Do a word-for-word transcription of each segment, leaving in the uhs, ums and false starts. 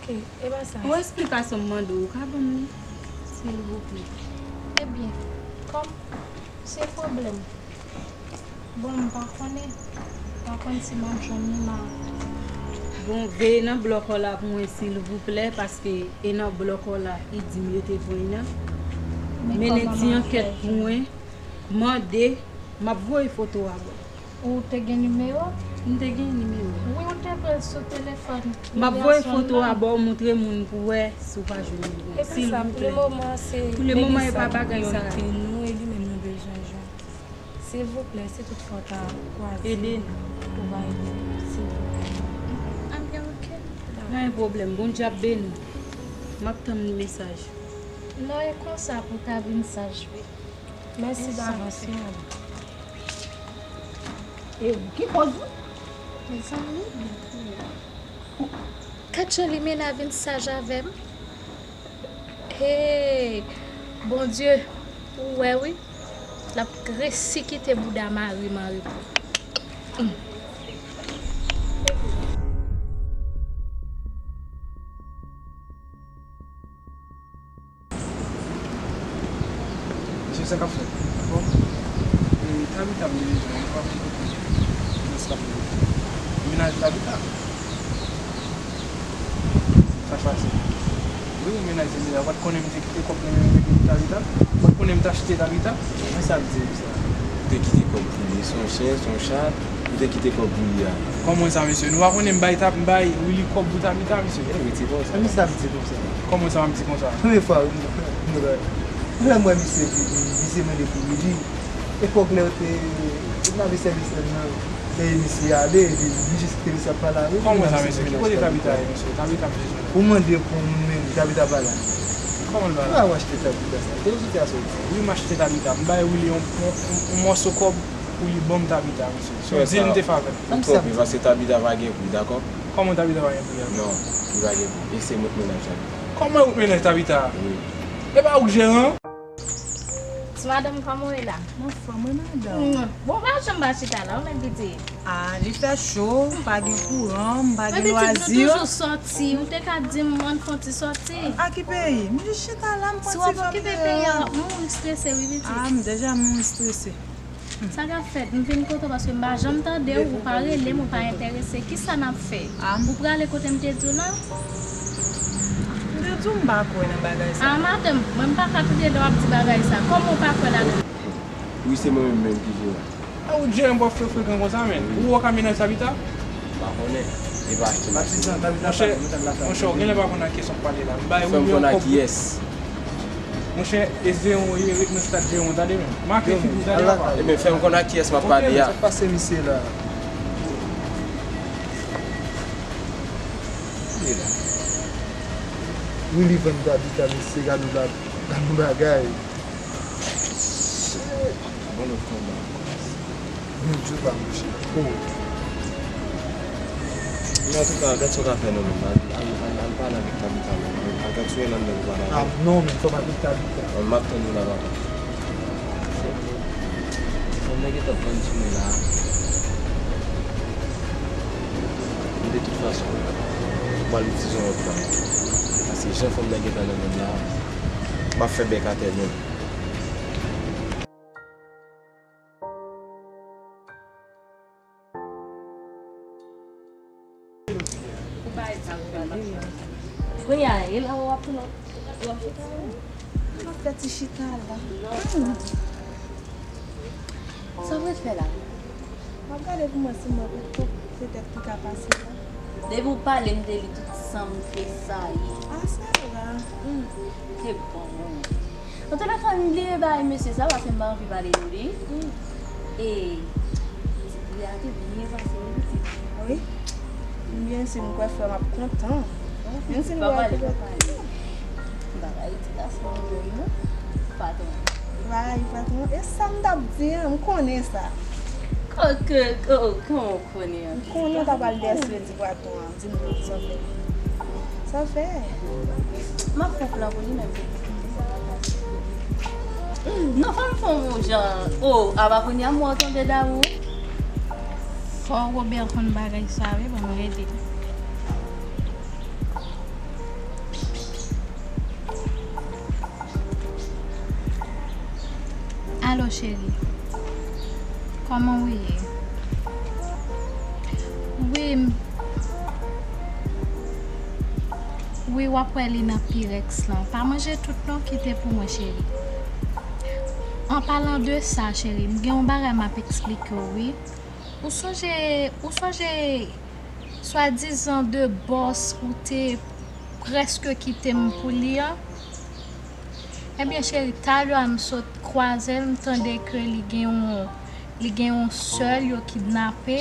E pa sa. Yon esplikasyon m mande w, ou ka ban m li, silvouplè? Ebyen, kòm se pwoblèm. Bon, m pa konnen. M pa konn si m ap jwenn li la. Bon, veye nan blòkò la pou mwen, silvouplè, paske e nan blòkò la, li di m yo te pran li nan. Mennen ti ankèt pou mwen, mande, m ap voye foto a ba w. Ou te gen nimewo? M te gen nimewo. Wi, ou te pran l sou telefòn. M ap voye foto a ba w, montre moun pou wè si w pa jwenn li. Silvouplè. Pou lemoman, e pa bagay sa. Silvouplè, se tout fòt a ou, kwaze. Ede n. Ou va ede m, silvouplè. Anben, oke. Pa gen pwoblèm. Bondye ap beni w. M ap tann mesaj. Non, e konsa pou w ta vin saj vre. Mèsi davans, wi, manman. E ou ki koz ou? Mezanmi. Gad jan limena vin saj avè m. Hey! Bondye, ou wè wi, l ap resi kite bouda mari m an repo. Mesye, sa k ap fèt? Bon, e, Tabita m te bezwen, li pa fouti kote. Kiyès k ap rele? Mennaj Tabita? Sa k pase? Wi, mennaj Tabita. Ou pa t konnen m te kite kòb mwen pou Tabita? Ou pa t konnen m t achte Tabita? Men sa l di m sa. Ou te kite kòb pou li, se yon chen, se yon chat. Ou te kite kòb pou li a. Kòman sa, mesye? Nou pa konnen m bay Tab-, m bay Willy kòb pou Tabita, mesye? E wi, ti konsa. Sa misye ap di konsa? Kòman sa, m ap di konsa? Premye fwa, m, m, m, m wè misye vini, misye mande pou Willy. Epòk lè yo te, yo t lave sèvis la nan, lè misye ale, epi m jis kite misye ap pale avè li. Kòman sa, mesye? Ki kote Tabita ye, mesye? Tabita, mesye. Ou mande pou moun, men Tabita pa la. Kòman l pa la? Ou pa achte Tabita sa. Te ou soti a soti. Wi, m achte Tabita. M bay Willy yon, yon, yon, yon mòso kòb. Pou li ban m Tabita, mesye. Frè, di m te fè avè l. Ou twonpe, paske Tabita pa gen pri, dakò? Kòman Tabita pa gen pri a? Non, li pa gen pri. E se mwen k mennaj Tabita. Kòman ou k mennaj Tabita? Wi. E pa ou k jeran? Ti madanm, kòman w ye la? M anfòm, wi, madanm. Bon, ou pa janm pa chita la, ou mèt piti. Ah, li fè cho, m pa gen kouran, m pa gen lwazi. Men pitit nou toujou sòti, ou te ka di m ann fè yon ti sòti. A ki peyi? M jis chita la, m pran ti fanm deyò. Si w ap okipe peyi a, w ap mouri strese, wi, pitit. Ah, m deja mouri strese. Sa k ap fèt? M vin kote w paske m pa janm tande w, ou pa rele m, ou pa enterese. Kisa n ap fè? Ou prale kote m te di w lan? M te di w m pa kwè nan bagay sa. Ah, madanm, mwen m pa ka tande lè w ap di bagay sa. Kòman w pa kwè ladan l? Wi, se mwen menm menm ki jeran. Ah, ou jeran, w ap fè frekan konsa, men. Ou wè w ka mennaj Tabita? M pa konnen. Li pa achte machin. Patizan, Tabita pa la, nou tann la. Monchè, ou genlè pa konn ak kiyès w ap pale la. M bay Willy yon kòb. Monchè, e Zeyon ye, ret nan stad Zeyon, tande men. Make figi w, tande papa. Ebyen, fè m konn ak kiyès m ap pale a. Sa k pase misye la? Wi, li vann Tabita, mesye, gade yon ba-, gade yon bagay. Shit. Bon, lòt konba. Bondye pa mouche. Oh. Men antouka, gad sa w ka fè nou menm. Al, al, al, al pale avèk Tabita menm. Al, al gad si w wè nan nèg ou pale avè l. Ah, non, men fò m al avèk Tabita. Bon, m ap tann ou la, papa. Fò m nèg ap vann sou mwen la. Men de tout fason, m pral itilize yon lòt plan. Paske jan fanm nan gentan nan menm la, m ap fè bèk atè menm. Kounye a, e la w ap, w ap chita la? M ap fè ti chita la. Hmm. Sa w ret fè la? M ap gade pou mwen si m wè petèt ki ka pase la. Depi w pale, m te li tout san m tresayi. Ah, sa va. Hmm. Se bon. Antouka, m bliye bay mesye sa, paske m pa anvi pale de li. Hmm. E, ti pri a te byen pase, wi, pitit. Wi. Byen si m kwè frè m ap kontan. Menm si m kwè ap kontan. M pa bay ti gason anyen non, patwon. Bay, patwon. E sa m t ap di an, m konnen sa. Kòkè, kòkè, w konnen an. M konnen w ta pral dèse di patwon an, di m non, sa fè. Sa fè. M ap fè plan pou li menm. Non, fò m fè yon jan. Oh, apa kounye a m wè w tonbe damou. Fò Robert konn bagay sa wi, ban m rete. Alo, cheri. Kòman ou ye? Wi, m- wi, w ap wè li nan Pyrex lan. Pa manje tout non, kite pou mwen, cheri. An palan de sa, cheri, m gen yon bagay m ap eksplike w, wi. Ou sonje, ou sonje swadizan de bòs ou te prèske kite m pou li an? Ebyen, cheri, talè a m sot kwaze l, m tande ke li gen yon, li gen yon sè l yo kidnape.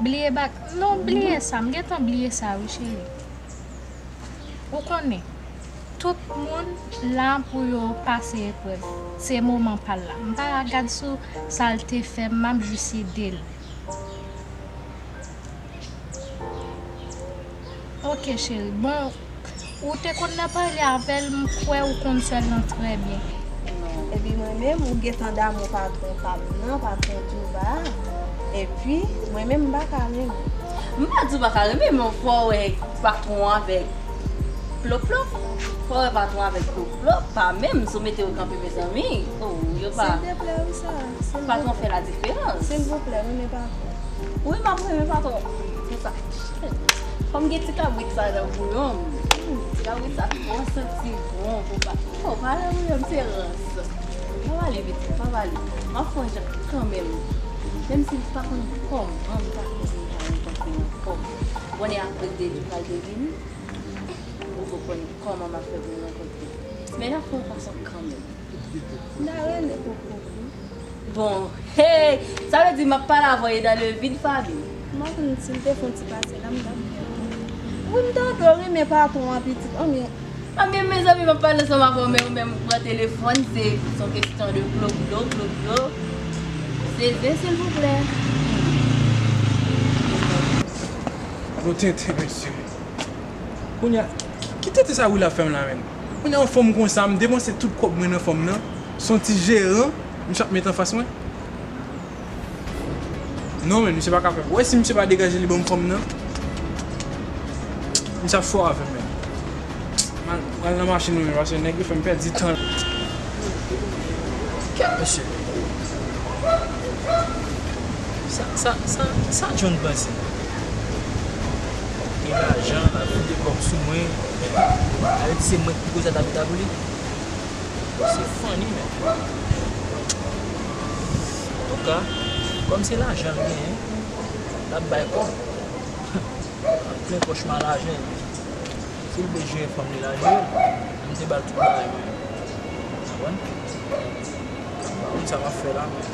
Bliye bak, non, bliye sa, m gentan bliye sa, wi, cheri. Ou konnen, tout moun la pou yo pase eprèv. Se moman pa l la. M pa gad sou sa l te fè m, m ap jis ede l. Ok, cheri. Bon, ou te konn nan pale avè l, m kwè ou konn sè l lan trè byen. Non. Epi mwen menm, ou gentan damou patwon pa m nan, patwon Djouba a. Epi, mwen menm, m pa ka renmen. M pa di w pa ka renmen, men fò w wè patwon avèk plop plop. Fò w wè patwon avèk plop plop. Pa menm, si w mete yo kanpe, mezanmi. Oh, yo pa. Silvouplè, wi, sa. Silvouplè. Patwon fè la diferans. Silvouplè, renmen patwon. Wi, m ap renmen patwon. Pou sa. Fò m gen ti kabrit sa nan bouyon m. Hmm, ti kabrit sa twò santi bon pou pa. Oh, pa nan bouyon m, se rans. Pa pale pitit, pa pale. M ap fè yon jan kanmenm. Menm si m pa konn kòman m ta fè pou m ta rankontre yon fòm. Konnen apre de jou pral te vini, ou konprann kòman m ap fè pou m rankontre. Men n ap fè yon fason kanmenm. M ta renmen koko wi. Bon, hey, sa vle di m ap pale avè w e dans le vide, Faby? M pa konn si l te fè yon ti pase la, m t ap byen. Wi, m tande w renmen patwon an pitit. Anmye. Anmye, mezanmi, m ap pale ansanm avè w, men ou menm ou pran telefòn, se, se yon kesyon de plo, plo, plo, plo. Seze, silvouplè. Gwo tenten, mesye. Kounye a, ki tenten sa Will ap fè m la menm? Kounye a, yon fanm konsa, m depanse tout kòb mwen nan fanm nan. Se yon ti jeran, misye ap met anfas mwen. Non, men misye pa ka fè. Ou wè si misye pa degaje li ban m fanm nan? Misye ap fò avè m, men. M al, m al nan machin mwen, men, paske nèg yo fè m pèdi tan. Kèt, mesye. Sa, sa, sa, sa John panse? Gen lajan, l ap vide kòb sou mwen. Sa vle di se mwen ki poze a ta pita pou li? Se funny, men. Antouka, kòm se lajan l genyen, l ap bay kòb. L ap plen pòch mwen a lajan, epi si l vle jere fanm li, l al jere l. M te ba l tout bagay mwen. Konprann? M pa konn sa m ap fè la, men.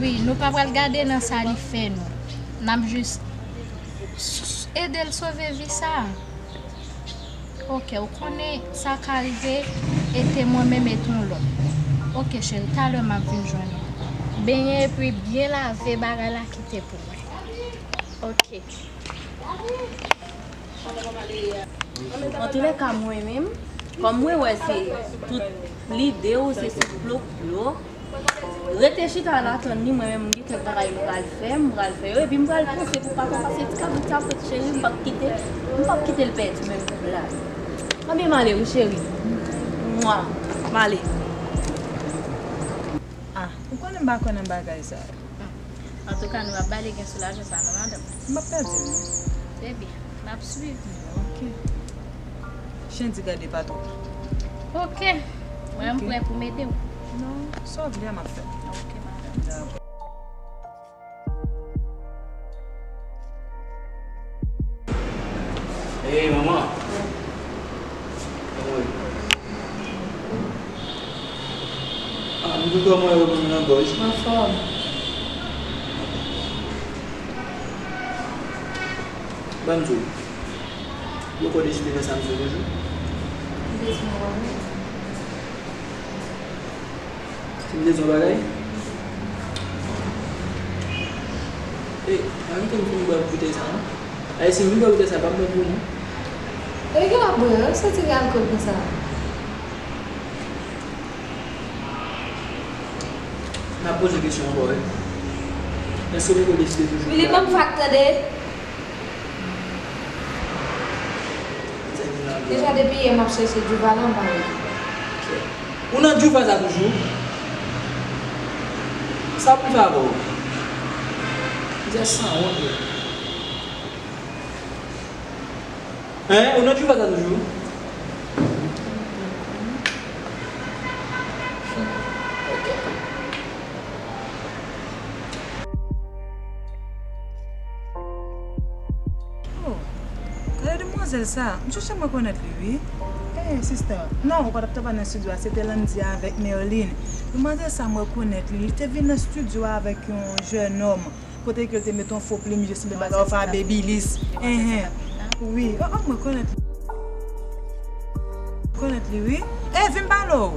Wi, nou pa pral gade nan sa li fè nou. N ap jis s-, s-, ede l sove vi sa a. Ok, ou konnen sa ka rive, e te mwen menm e te yon lòt. Ok, cheri, talè m ap vin jwenn ou. Benyen epi byen lave bagay la kite pou mwen. Ok. Antoulèka, mwen menm, kòm mwen wè se tout lide w, se sou plo, plo. Rete chita la, tann li, mwen menm, m gen kèk bagay m pral fè, m pral fè yo, epi m pral panse pou patwon, paske ti kabrit sa fèt, cheri, m p ap kite, m p ap kite l pèdi menm pou blag. Anben, m ale wi, cheri. Mwa, m ale. Ah, ou konnen m pa kwè nan bagay sa yo. Antouka, nou ap bale gen sou lajan sa, non, madanm? M p ap pèdi l, non. Trè byen. M ap swiv. Ok. Chen di gade patwon. Ok. Mwen, m prè pou m ede w. Non, sa w vle a, m ap fè. Ok, madanm. Dakò. Ey, manman. Kòman w ye? Ah, m tou kòman yo pran nan gòj. Anfòm. Ban m di w. Ou poko deside nan sa m di w toujou? M bezwen wè w. Si m te di yon bagay? E, pa kite m fini bwè boutèy sa, non. Ay, si m vin bwè boutèy sa, pa m pran pou ou, non. E ki w ap bwè? Yon soti gen alkòl konsa. M ap poze kesyon ankò, wi. Èske ou poko deside toujou? Willy, ban m fak tande. Deja depi yè m ap chèche Djouva la, m pa wè li. Ou nan Djouva sa toujou? Sa pou fè avè w? Misye sanwont, wi. Hein? Ou nan Djouva sa toujou? Ok. Oh, gade demwazèl sa. M chèche m rekonèt li, wi. Eh, sista. Non, ou pa t ap travay nan estidyo a. Se te Landy avèk Merline. Demwazèl sa, m rekonèt li. Li te vin nan estidyo a avèk yon jènòm. Kote ke l te met yon fo plim je, sanble bagay w fè a Babyliss. Enhen. Wi. Oh, oh, mwen konèt li. Konèt li, wi. Eh, vin pale w.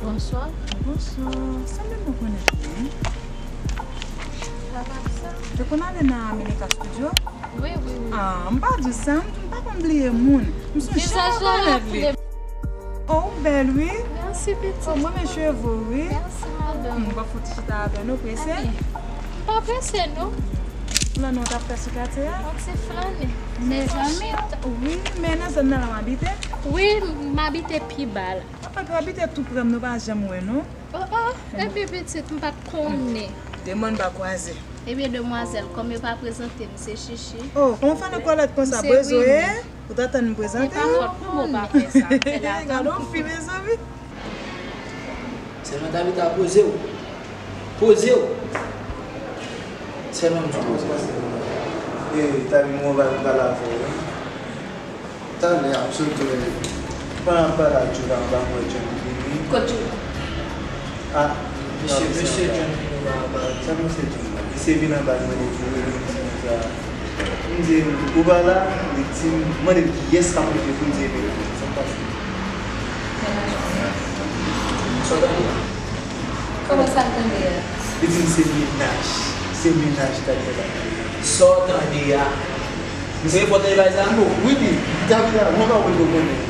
Bonswa. Bonswa. Sanble mwen konèt li, wi. Sa va, sa? Te konn ale nan America Studio? Wi, wi, wi. Ah, m pa di w sa, m, m pa konn bliye moun. M sonje m rekonèt li. Oh, ou bèl, wi. Mèsi, pitit. Oh, mwen renmen cheve w, wi. Mèsi, madanm. Hmm, w ap fouti chita avè nou, prese? Anben, m pa prese, non. Flannen w t ap fè sou katye a? Yon ti flannen. Se yon chita. Wi, men nan zòn nan la w abite? Wi, m abite pi ba la. Anfèt, ou abite tou pre m, nou pa janm wè, non. Oh, oh, ebyen pitit, m pa t konnen. De mòn pa kwaze. Ebyen, demwazèl, kòm yo pa prezante m, se Chichi. Oh, kòman w fè nan kolèt konsa, Brezo, eh? Ou ta tann m prezante w? Se pa fòt mwen, bon, pa fè sa, m fè l avan. Gade yon fi, mezanmi. Sèlman Tabita, poze w. Poze w. Sèlman m di poze w. Eh, Tabi, mwen va pale avè w, wi. Talè a, m sot wè, pandan m pale ak Djouva anba, m wè John vini. Kot Djouva? Ah, mesye, mesye John vini anba, anba. Sa mesye John la? Mesye vin anba, l mande pou rele m ti moun sa. M di l, ou pa la? Li di m, m mande l kiyès k ap rele pou l di l vini. Sa k pase? Sa w tande a? Kòman sa l tande a? Li di m se mennaj. Se mennaj Tabita k ap rele. Sa w tande a? Misye fò tande bagay sa a? Non, wi, li, Tabita, mwen pa konn konnen.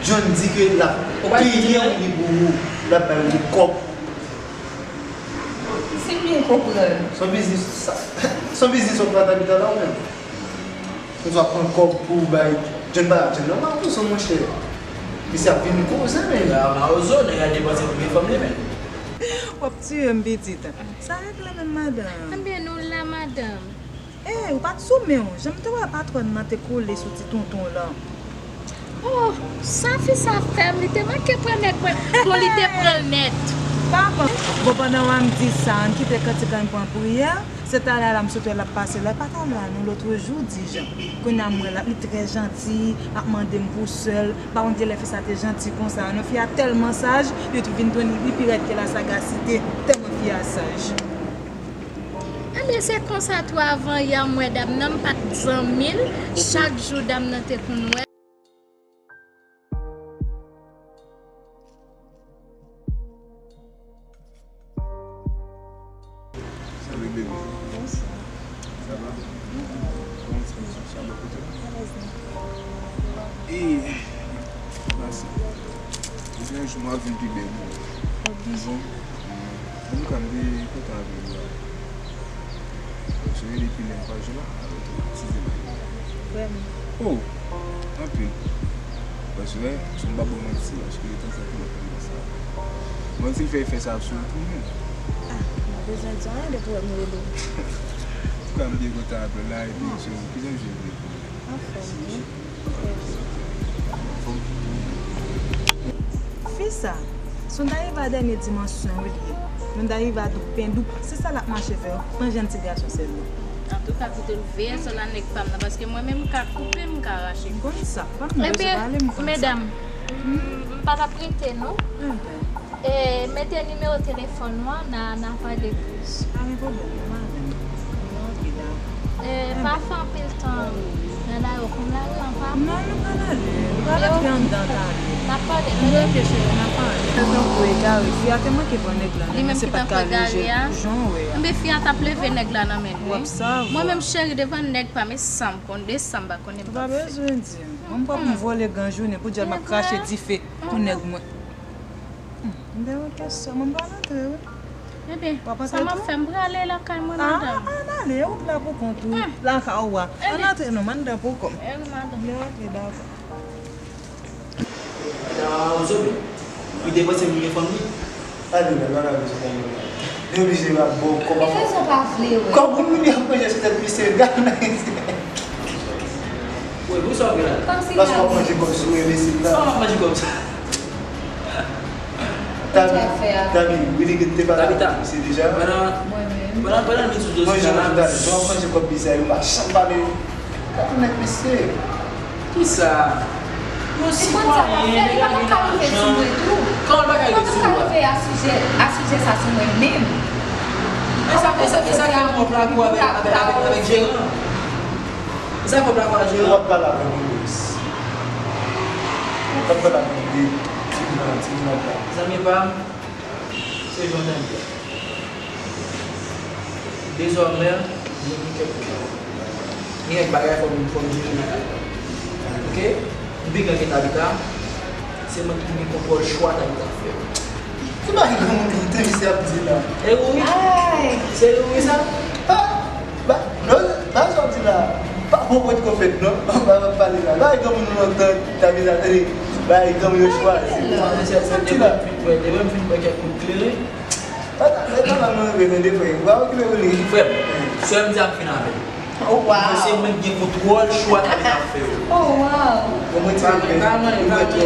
John di ke l ap peye yon li pou ou, l ap bay ou kòb. Si m byen konprann. Se yon biznis, sa, se yon biznis w ap fè a Tabita la ou menm? Ou swa pran kòb pou w bay John, pa John nan mawozo, monchè. Misye ap vin koze, men. Ba mawozo, nèg la depanse premye fanm li, men. W ap tiye m, pitit. Sa regle menm, madanm. Ebyen, nou la, madanm. Eh, ou pa t sou men w. Jan m te wè patwòn nan te kole sou ti tonton w lan. Oh, sa fi sa fè m, li te manke pran nèg mwen. Bon, li te pran l nèt. Papa, bon, pandan w ap di sa, ann kite kantik la, ann pran priyè. Se talè a la m sot wè l ap pase la. E pa talè a non, lòt jou, Dijan. Kounye a m wè l ap, li trè janti, l ap mande m pou sè l. Pa konn kilè fi sa te janti konsa non. Fi a tèlman saj, li tou vin tounen, li pi rèd ke la sagacité. Tèlman fi a saj. Ebyen, se konsa tou, avan yè m wè dam nan, m pa t zanmi l. Chak jou dam nan te konn wè. Salut bébé. Bonsoir. Ça va? Kòman ti mesye sa bò kote w? E, mèsi. Ou gen jou m ap vin pi bèl. Ou gen jou? Mwen, m ka m te kontan avè w la. Paske depi lè m pa jwe la, avèk ou, ti zye m. Vrèman. Oh, anpil. Paske, si m pa ba w manti, paske letan sa tou lòt moun sa. Manti fè, fè sa sou tout moun. Ah, m pa bezwen di anyen depi w wè m rele w. Antouka, m byen kontan avè w la, epi, so, kijan w jwe? Anfòm, wi. Fi sa, se yon dayva dènye dimansyon wi li ye. Yon dayva douk pen douk, se sa l ap mache fè, pran jèn ti gason sèlman. Antouka, kite l veye sou la nèg pa m nan, paske mwen menm m ka koupe, m ka rache. M konn sa, pa m bezwen pale, m konn sa. Ebyen, medam, m, m pa t ap rete non. Enben. E, mete nimewo telefòn ou an, n a, n a pale plis. Pa gen pwoblèm non, madanm. Ok, dakò. E, pa fè anpil tan nan lari, ou konn lari an pa bon. Non, nou pral ale. Nou pral antre anndan talè. N ap pale, tande? Ok, cheri, n ap pale. Fè tankou egare, fi a te manke pran nèg la nan men, se pa t ka ale jan w wè a. Enben, fi a t ap leve nèg la nan men l, wi. W ap sava. Mwen menm, cheri, devan nèg pa m, e sa m konn, de sa m pa konnen m t ap fè. Ou pa bezwen di m. Mwen, m pran pou m vole gran jounen, pou di l m ap krache dife pou nèg mwen. Hmm, m te yon kesyon, mwen pral antre wi. Ebyen, sa m ap fè, m prale lakay mwen, madanm. Ann ale, ou t la pou kont ou, lakay ou a. Ann antre non, m anndan pou kò m. Ebyen, madanm. Ann antre, dakò. Madanm a Ozo, men. Li te panse m gen fanmi. Alina, pa ka bezwen fanmi. Li oblije ap ba w kòb. Li fè sa pa vle, wi. Kòb pou moun yo ap manje sou tèt misye, gade nan misye. Wi, pou sa w gen la. Paske w ap manje kòb sou enbesil la. Sa w ap manje kòb sa? Tabi, Tabi, wi, li te pale avèk misye deja. Pandan, pandan, pandan nou sou dosye sa la. Manje kòb misye, yo pa janm pale. Gade nèg mesye. Kisa? Yon sitwayen, nèg la gen lajan. Kòman l pa ka rive sou ou a? Kòman l pa ka rive sou ou a? Kòman l ka rive a sijè, a sijè sa sou mwen menm? E sa, e sa, e sa fè m wont la pou avèk, avèk, avèk, avèk jeran. E sa fè m wont la pou avèk jeran. Ou ap pale avèk Moris. Ou ap pale avèk Moris. Ti moun, ti moun ap pale. Zanmi pa m, se jan w tande a. Dezòmè, gen kèk, gen kèk bagay fò m, fò m jere nan kay la. Oke? M pi gran ke Tabita, se mwen ki pou gen kontwòl chwa Tabita ap fè yo. Ki bagay granmoun ki te misye ap di la? E ou wi? Se ou wi sa? Ah! Ba, non, pa sa w di la. Pa bon pòt konfèt non. Pa, pa pale la. Ba granmoun lontan, Tabita, tande. Ba granmoun yo chwazi. Sa w di la. Depi m fin bwè kèk kout kleren. Frè m, sè m di ap fin avè l. Se mwen ki gen kontwòl chwa ki ap fè yo. Mwen ti mwen twò.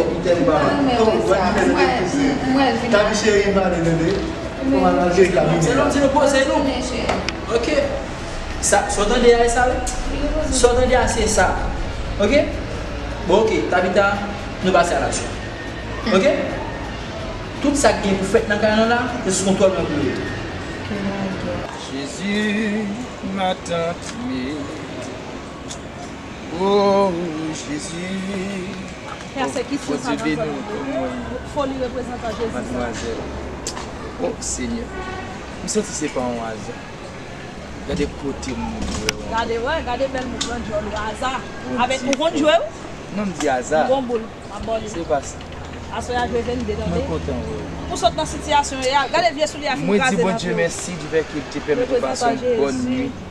Tabi cheri m ale tande. Kòman al jere kabinè. Se nou di nou poze nou. Ok. Sa, sa w tande a, e sa wi? Sa w tande a, se sa. Ok? Bon, ok. Tabita, nou pase a laksyon. Ok? Tout sa k gen pou fèt nan kay lan la, se sou kontwòl mwen pou yo ye. Jezi, matant mi. Oh, Jezi. Foli reprezantan Jezi sa. Madmwazèl. Oh, Senyè. M santi se pa yon aza. Gade kote m wè w. Gade, wè, gade bèl boul lan, djòl ou, aza. Avèk ou konn jwe, wi? Non, m di aza. M gon boul, m ap ba w li. Se pa sa. Aswè a jwe vennde, tande. Mwen kontan wè w. Pou sot nan sitiyasyon w ye a, gade vye soulye a fin kraze nan pye w. Mwen di Bondye mèsi, di fè ke l te pèmèt w pase yon bòn nwit.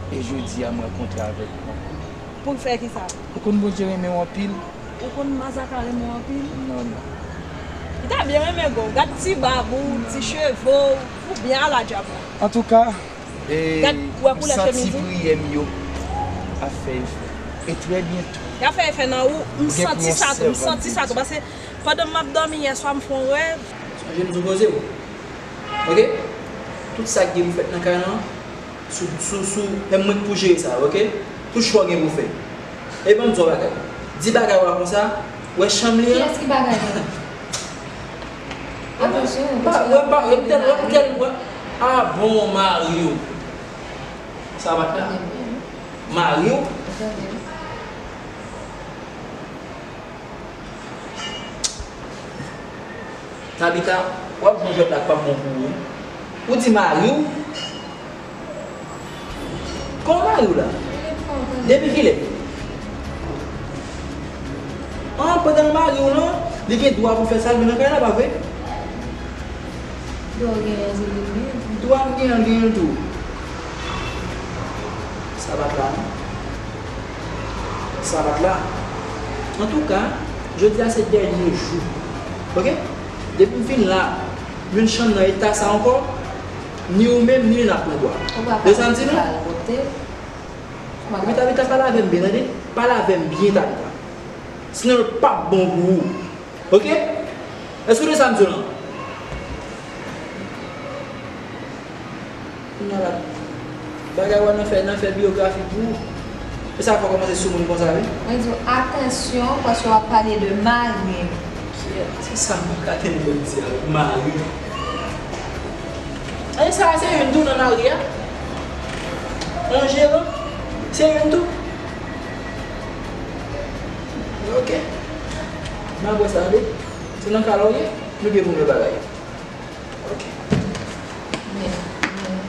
E jodi a, m rankontre avèk ou. Pou l fè kisa? Ou konn Bondye renmen w anpil. Ou konn Mazaka renmen w anpil? Non, non. Li ta byen renmen gòw. Gad ti bab ou, ti cheve w, ou byen aladjab la. Antouka, e, m santi priyè m yo ap fè efè. E trè byento, y ap fè efè nan ou. M santi sa tou, m santi sa tou. Paske pandan m ap dòmi yè swa, m fè yon rèv. Sonje m sou koze w. Ok? Tout sa k gen pou fèt nan kay lan, sou, sou, sou, e mwen k pou jere sa, ok? Tout chwa w gen pou fè. E ban m di w yon bagay. Di bagay ou a konsa, wè chanm li an. Kiyès ki bagay la? Atansyon, pa, wè, pa, wè, m tèl, wè, m tèl, wè. Ah bon, mari w. Sa bat la. Mari w. Tabita, w ap jwenn jwèt la k p ap bon pou ou wi. Ou di mari w? Kòman mari w la? Depi kilè? An, pandan l mari w lan, li gen dwa pou fè sa l vle nan kay la, pa vre? Dwa w genyen an, se li l genyen tou. Dwa m genyen an, l genyen l tou. Sa bat la, non. Sa bat la. Antouka, jodi a se dènye jou. Ok? Depi m fin la, m jwenn chanm nan eta sa ankò, ni ou menm, ni li n ap pran dwa. Ou pa ka rete kal kote. Epi Tabita, pale avè m byen, tande? Pale avè m byen, Tabita. Sinon, l p ap bon pou ou. Ok? Èske w tande sa m di w lan? Kounye a la, bagay w nan fè, nan fè biyografi pou ou. E sa fè w kòmanse sou moun konsa, wi. Mwen di w, atansyon, paske w ap pale de mari m. Kiyès? Se sa mwen ka tande w di a, mari. E sa, se youn tou nan mari a. Yon jeran, se youn tou. Ok. Mwen wè sa, tande. Se nan kay la w ye, nou gen pou nou bagay. Ok. Men, men.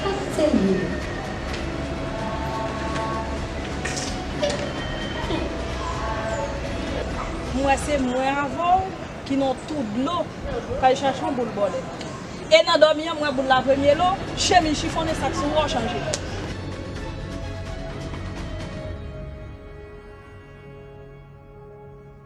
Sa ki serye? M wè se mwen avè w. Sinon tou dlo, kay chache yon boul bòlèt. E nan dòmi an, m wè boul la premye lo, chemiz chifonnen, sak sou kò chanje.